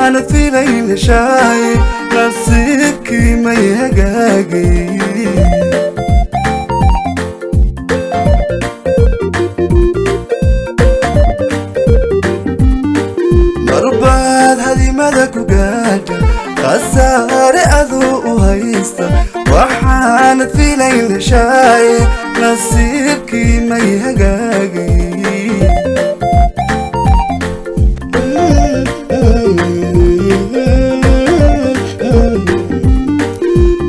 Waxaanad filayn heshaay, nasiibkii may hagaagay. Marbaad hadimada ku gaadha, khasaare aduu u haysta. Waxaanad filayn heshaay, nasiibkii may hagaagay.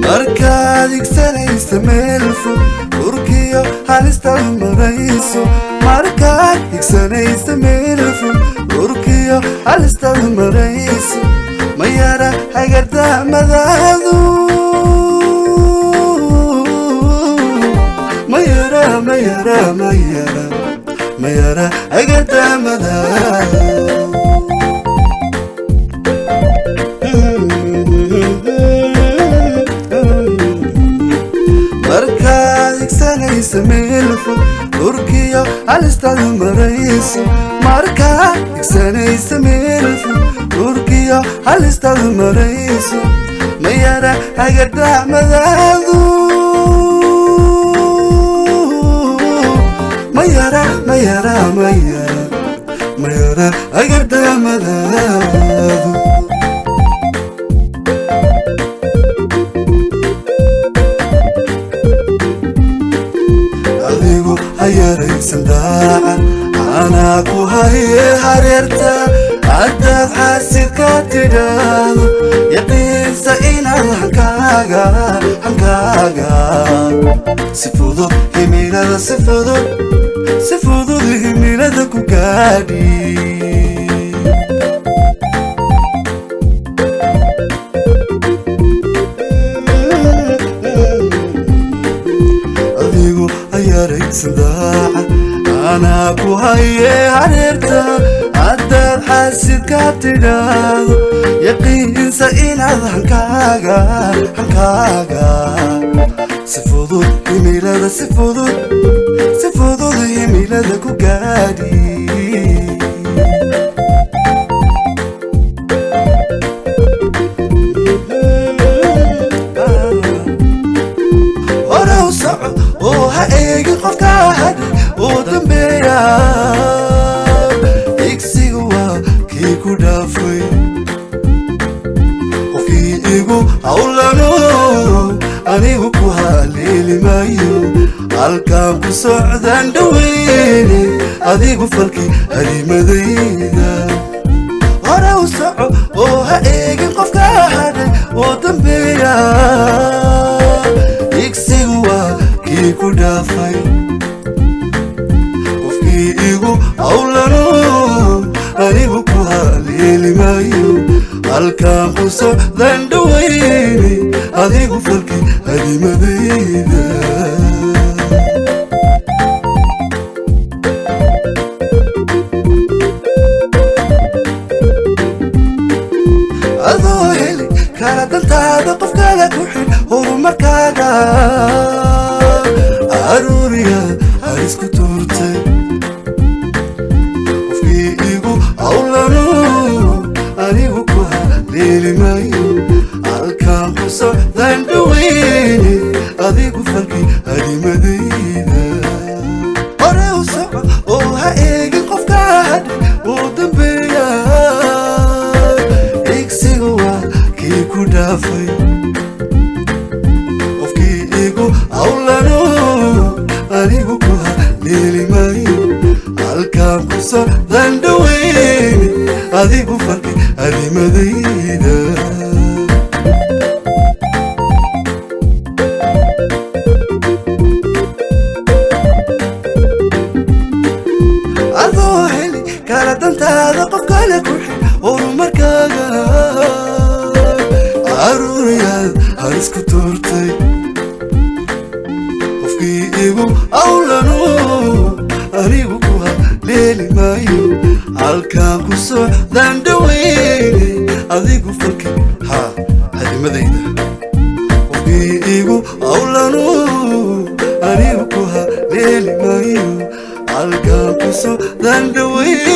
Markaad higsanaysa meel fog, dhurkiyo halistaad marayso. Markaad higsanaysa meel fog, dhurkiyo halistaad marayso, ma yara hagardaamadaadu, ma yara, ma yara, ma yara, ma yara hagardaamadaadu. Markaad higsanaysa meel fog, dhurkiyo halistaad marayso. Markaad higsanaysa meel fog, dhurkiyo halistaad marayso, ma yara hagardaamadaadu, ma yara, ma yara, ma yara, ma yara hagardaamadaadu. Adigu ha yaraysan daaca, anaa ku haye hareerta. Haddaad xaasidka tidhaahdo, yaqiinsa inaad hankaaga, hankaaga si fudud himilada, si fudud, si fudud himilada ku gaadhi. Adigu ha yaraysan daaca, anaa ku haye hareerta. Haddaad xaasidka tidhaahdo, yaqiinsa inaad hankaaga, hankaaga si fudud himilada, si fudud, si fudud himilada ku gaadhi. Hore u soco oo ha eegin qofka hadhay oo dambeeya. Igsigu waa kii ku dhaafay. Qofkii igu hawlano, anigu ku haleeli maayo. Halkaan ku socdaan dhaweyne, adigu falkii hadimadayda. Hore u soco oo ha eegin qofka hadhay oo dambeeya. Igsigu waa kii ku dhaafay. Qofkii igu hawlano, anigu ku haleeli maayo. Halkaan ku socdaan dhaweyne, adigu falkii hadimadayda. Adoo heli kara dantaada, qof kale ku xidh horumarkaaga. Aruuriya harisku tuurtay. Qofkii igu hawlano, anigu ku haleeli maayo. Halkaan ku socdaan dhaweyne, adigu falkii hadimadayda. Hore u soco oo ha eegin qofka hadhay oo dambeeya. Igsigu waa kii ku dhaafay. Qofkii igu hawlano, anigu ku haleeli maayo. Halkaan ku socdaan dhaweyne, adigu falkii hadimadayda. Adoo heli kara dantaada, qof kale ku xidh horumarkaaga. Aruuriyaad harisku tuurtay. Qofkii igu hawlano, anigu ku haleeli maayo. Halkaan ku socdaan dhaweyne, adigu falki ha hadimadayda. Qofkii igu hawlano, anigu ku haleeli maayo. Halkaan ku socdaan dhaweyne.